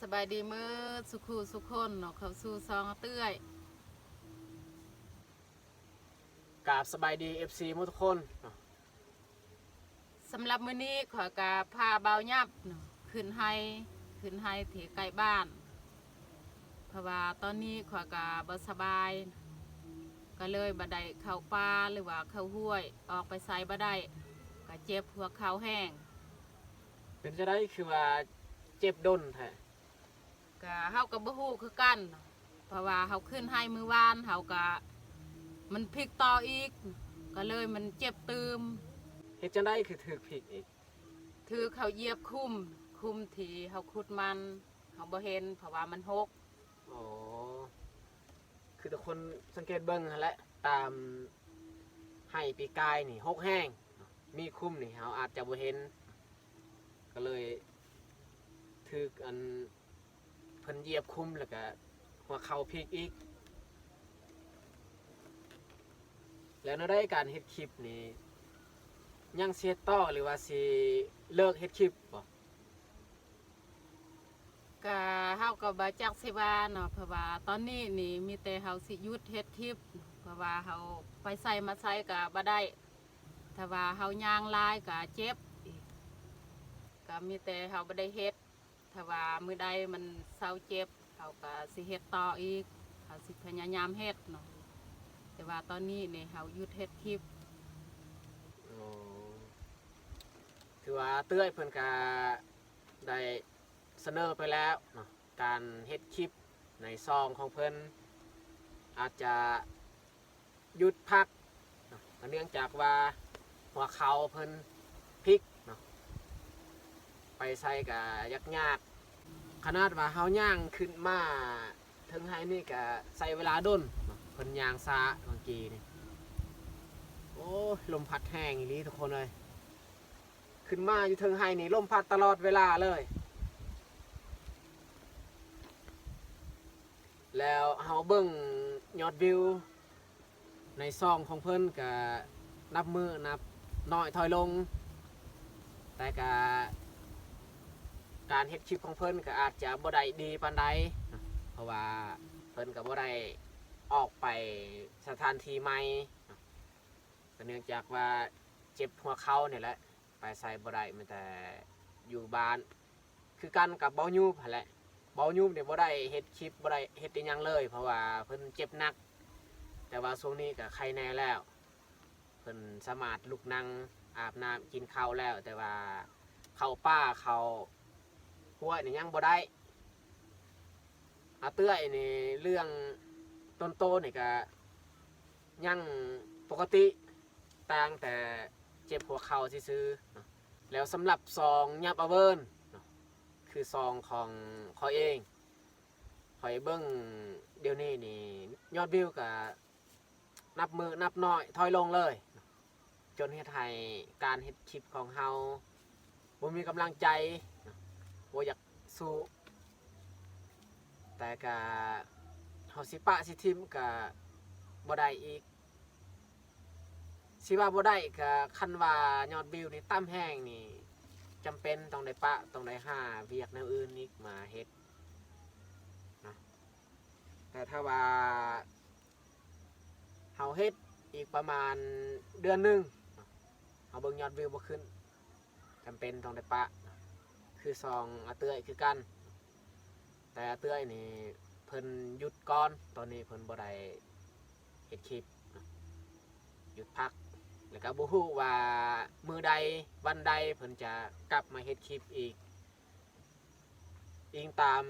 ສະບາຍດີເໝິດສູ່ຄູ່ສູ່ຄົນເນາະ ເຂົ້າສູ່ຊ່ອງເອື້ອຍ. ກາບສະບາຍດີ ເອັຟຊີ ໝົດທຸກຄົນເນາະ. ສຳລັບມື້ນີ້ຂ້ອຍກະພາບ່າວຫຍັບເນາະ ຂຶ້ນໄຮ່ ຂຶ້ນໄຮ່ທີ່ໃກ້ບ້ານ ເພາະວ່າຕອນນີ້ຂ້ອຍກະບໍ່ສະບາຍ ກະເລີຍບໍ່ໄດ້ເຂົ້າປ່າ ຫຼືວ່າເຂົ້າຫ້ວຍ ອອກໄປໃສບໍ່ໄດ້ ກະເຈັບຫົວເຂົ່າແຮງ. ເປັນຈັ່ງໃດຄືວ່າເຈັບດົນແທ້? ກະເຮົາກະບໍ່ຮູ້ຄືກັນ ເພາະວ່າເຮົາຂຶ້ນໄຮ່ມື້ວານ ເຮົາກະ ມັນພິກຕໍ່ອີກ ກະເລີຍມັນເຈັບຕື່ມ. ເຮັດຈັ່ງໃດຄືຖືກພິກອີກ? ຖືກເຂົາຢຽບຂຸມ ຂຸມທີ່ເຮົາຂຸດມັນ ເຮົາບໍ່ເຫັນ ເພາະວ່າມັນຫົກ. ອໍ ຄືແຕ່ຄົນສັງເກດເບິ່ງຫັ້ນແຫຼະ ຕາມໄຮ່ປີກາຍນີ້ຫົກແຮງ ມີຂຸມນີ້ເຮົາອາດຈະບໍ່ເຫັນ ກະເລີຍຖືກອັນ ເພິ່ນຢຽບຂຸມ ແລ້ວກະຫົວເຂົ່າພິກອີກ. ແລ້ວແນວໃດການເຮັດຄລິບນີ້ ຍັງຊິເຮັດຕໍ່ ຫຼືວ່າຊິເລີກເຮັດຄລິບບໍ່? ກະເຮົາກະບໍ່ຈັກຊິວ່າເນາະ ເພາະວ່າຕອນນີ້ນີ້ມີແຕ່ເຮົາຊິຢຸດເຮັດຄລິບ ເພາະວ່າເຮົາໄປໃສມາໃສກະບໍ່ໄດ້ ຖ້າວ່າເຮົາຍ່າງຫຼາຍກະເຈັບອີກ ກະມີແຕ່ເຮົາບໍ່ໄດ້ເຮັດ. ຖ້າວ່າມື້ໃດມັນເຊົາເຈັບ ເຮົາກະຊິເຮັດຕໍ່ອີກ ເຮົາຊິພະຍາຍາມເຮັດເນາະ ແຕ່ວ່າຕອນນີ້ນີ້ເຮົາຢຸດເຮັດຄລິບ. ອໍ ຄືວ່າເອື້ອຍເພິ່ນກະໄດ້ສະເໜີໄປແລ້ວເນາະ ການເຮັດຄລິບໃນຊ່ອງຂອງເພິ່ນອາດຈະ ຢຸດພັກເນາະ ກະເນື່ອງຈາກວ່າຫົວເຂົ່າເພິ່ນພິກເນາະ ໄປໃສກະຍາກໆ ຂະໜາດວ່າເຮົາຍ່າງຂຶ້ນມາເທິງໄຮ່ນີ້ກະໃຊ້ເວລາດົນເນາະ ເພິ່ນຍ່າງຊ້າເມື່ອກີ້ນີ້. ໂອ້ຍ ລົມພັດແຮງອີ່ຫຼີທຸກຄົນເອີຍ ຂຶ້ນມາຢູ່ເທິງໄຮ່ນີ້ລົມພັດຕະຫຼອດເວລາເລີຍ. ແລ້ວເຮົາເບິ່ງຍອດວິວໃນຊ່ອງຂອງເພິ່ນກະນັບມື້ນັບນ້ອຍຖອຍລົງ ແຕ່ກະການເຮັດຄລິບຂອງເພິ່ນກະອາດຈະບໍ່ໄດ້ດີປານໃດ ເພາະວ່າເພິ່ນກະບໍ່ໄດ້ອອກໄປສະຖານທີ່ໃໝ່ ກະເນື່ອງຈາກວ່າເຈັບຫົວເຂົ່ານີ້ແຫຼະ ໄປໃສບໍ່ໄດ້ ມີແຕ່ຢູ່ບ້ານ ຄືກັນກັບບ່າວຍູບຫັ້ນແຫຼະ. ບ່າວຍູບນີ້ບໍ່ໄດ້ເຮັດຄລິບ ບໍ່ໄດ້ເຮັດອີ່ຫຍັງເລີຍ ເພາະວ່າເພິ່ນເຈັບໜັກ ແຕ່ວ່າຊ່ວງນີ້ກະໄຄແນ່ແລ້ວ ເພິ່ນສາມາດລຸກນັ່ງ ອາບນ້ຳ ກິນເຂົ້າແລ້ວ ແຕ່ວ່າເຂົ້າປ່າເຂົ້າຫ້ວຍນີ້ຍັງບໍ່ໄດ້. ອາເອື້ອຍນີ້ເລື່ອງຕົນໂຕນີ້ກະຍັງປົກກະຕິ ຕ່າງແຕ່ເຈັບຫົວເຂົ່າຊື່ໆເນາະ. ແລ້ວສຳລັບຊ່ອງຫຍັບອາເວີນເນາະ ຄືຊ່ອງຂອງຂ້ອຍເອງ ຂ້ອຍເບິ່ງດຽວນີ້ນີ້ຍອດວິວກະ ນັບມື້ນັບນ້ອຍຖອຍລົງເລີຍ ຈົນເຮັດໃຫ້ການເຮັດຄລິບຂອງເຮົາບໍ່ມີກຳລັງໃຈ ບໍ່ຢາກສູ້ ແຕ່ກະເຮົາຊິປະຊິຖິ້ມກະບໍ່ໄດ້ອີກ ຊິວ່າບໍ່ໄດ້ກະ ຄັນວ່າຍອດວິວນີ້ຕ່ຳແຮງນີ້ ຈຳເປັນຕ້ອງໄດ້ປະ ຕ້ອງໄດ້ຫາວຽກແນວອື່ນອີກມາເຮັດນະ. ແຕ່ຖ້າວ່າ ເຮົາເຮັດອີກປະມານເດືອນໜຶ່ງ ເຮົາເບິ່ງຍອດວິວບໍ່ຂຶ້ນ ຈຳເປັນຕ້ອງໄດ້ປະ ຄືຊ່ອງອາເອື້ອຍຄືກັນ ແຕ່ອາເອື້ອຍນີ້ເພິ່ນຢຸດກ່ອນ ຕອນນີ້ເພິ່ນບໍ່ໄດ້ເຮັດຄລິບ ຢຸດພັກ ແລ້ວກະບໍ່ຮູ້ວ່າມື້ໃດວັນໃດເພິ່ນຈະກັບມາເຮັດຄລິບອີກ ອີງຕາມ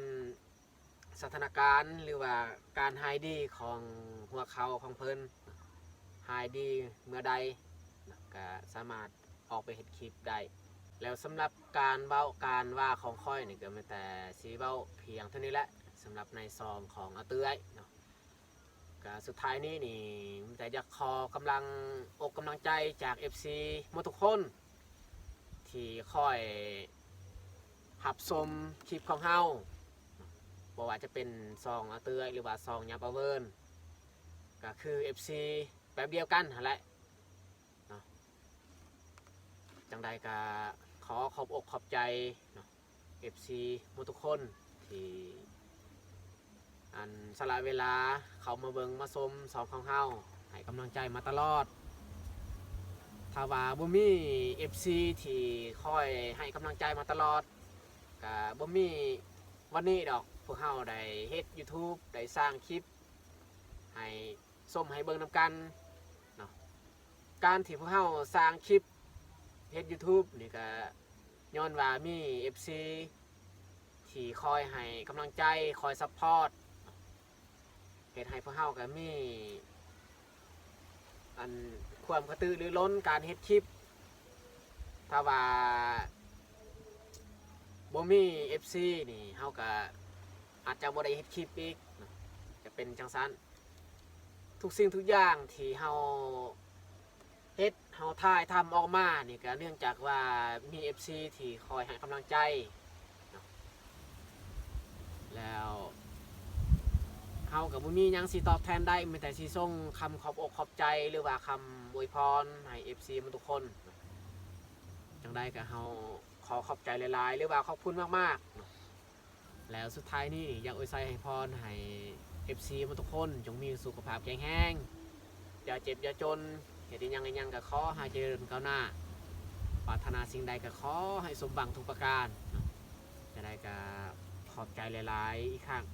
ສະຖານະການ ຫຼືວ່າການຫາຍດີຂອງຫົວເຂົ່າຂອງເພິ່ນ ຫາຍດີເມື່ອໃດ ກະສາມາດອອກໄປເຮັດຄລິບໄດ້. ແລ້ວສຳລັບການເວົ້າການວ່າຂອງຂ້ອຍນີ້ ກະມີແຕ່ຊິເວົ້າພຽງເທົ່ານີ້ແຫຼະ ສຳລັບໃນຊ່ອງຂອງອາເອື້ອຍເນາະ. ກະສຸດທ້າຍນີ້ນີ້ ມີແຕ່ຢາກຂໍກຳລັງອົກກຳລັງໃຈຈາກ ເອັຟຊີ ໝົດທຸກຄົນ ທີ່ຄອຍຮັບຊົມຄລິບຂອງເຮົາ ບໍ່ວ່າຈະເປັນຊ່ອງອາເຕື້ອຍ ຫຼືວ່າຊ່ອງຍາປາເວີນ ກະຄື ເອັຟຊີ ແບບດຽວກັນຫັ້ນແຫຼະເນາະ. ຈັ່ງໃດກະຂໍຂອບອົກຂອບໃຈເນາະ ເອັຟຊີ ໝົດທຸກຄົນ ທີ່ ອັນ ສະຫຼະເວລາເຂົ້າມາເບິ່ງມາຊົມຊ່ອງຂອງເຮົາ ໃຫ້ກຳລັງໃຈມາຕະຫຼອດ. ຖ້າວ່າບໍ່ມີເອັຟຊີທີ່ຄອຍໃຫ້ກຳລັງໃຈມາຕະຫຼອດ ກະບໍ່ມີວັນນີ້ດອກ. ພວກເຮົາໄດ້ເຮັດຢູທູບ ໄດ້ສ້າງຄລິບໃຫ້ຊົມໃຫ້ເບິ່ງນຳກັນເນາະ. ການທີ່ພວກເຮົາສ້າງຄລິບເຮັດຢູທູບນີ້ ກະຍ້ອນວ່າມີເອັຟຊີ ທີ່ຄອຍໃຫ້ກຳລັງໃຈ ຄອຍຊັບພອດ ເຮັດໃຫ້ພວກເຮົາກະມີ ອັນ ຄວາມກະຕືລືລົ້ນການເຮັດຄລິບ. ຖ້າວ່າບໍ່ມີເອັຟຊີນີ້ ເຮົາກະອາດຈະບໍ່ໄດ້ເຮັດຄລິບອີກເນາະ ຈະເປັນຈັ່ງຊັ້ນ. ທຸກສິ່ງທຸກຢ່າງທີ່ເຮົາເຮັດ ເຮົາຖ່າຍທຳອອກມານີ້ ກະເນື່ອງຈາກວ່າມີເອັຟຊີທີ່ຄອຍໃຫ້ກຳລັງໃຈເນາະ ແລ້ວເຮົາກະບໍ່ມີຫຍັງຊິຕອບແທນໄດ້ ມີແຕ່ຊິສົ່ງຄຳຂອບອົກຂອບໃຈ ຫຼືວ່າຄຳອວຍພອນໃຫ້ເອັຟຊີໝົດທຸກຄົນ. ຈັ່ງໃດກະເຮົາຂໍຂອບໃຈຫຼາຍໆ ຫຼືວ່າຂອບຄຸນມາກໆເນາະ. ແລ້ວສຸດທ້າຍນີ້ ຢາກອວຍໄຊໃຫ້ພອນໃຫ້ເອັຟຊີໝົດທຸກຄົນ ຈົ່ງມີສຸຂະພາບແຂງແຮງ ຢ່າເຈັບຢ່າຈົນ ເຮັດອີ່ຫຍັງອີ່ຫຍັງກະຂໍໃຫ້ຈະເລີນກ້າວໜ້າ ປາດຖະໜາສິ່ງໃດກະຂໍໃຫ້ສົມຫວັງທຸກປະການເນາະ. ຈັ່ງໃດກະຂອບໃຈຫຼາຍໆອີກຄັ້ງ.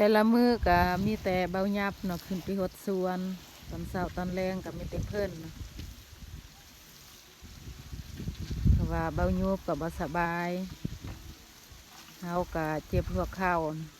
ແຕ່ລະມື້ກະມີແຕ່ເບົາຫຍັບເນາະ ຂຶ້ນໄປຫົດສວນ ຕອນເຊົ້າຕອນແລງກະມີແຕ່ເພິ່ນ ເພາະວ່າເບົາຫຍຸບກະບໍ່ສະບາຍ ເຮົາກະເຈັບຫົວເຂົ່າ.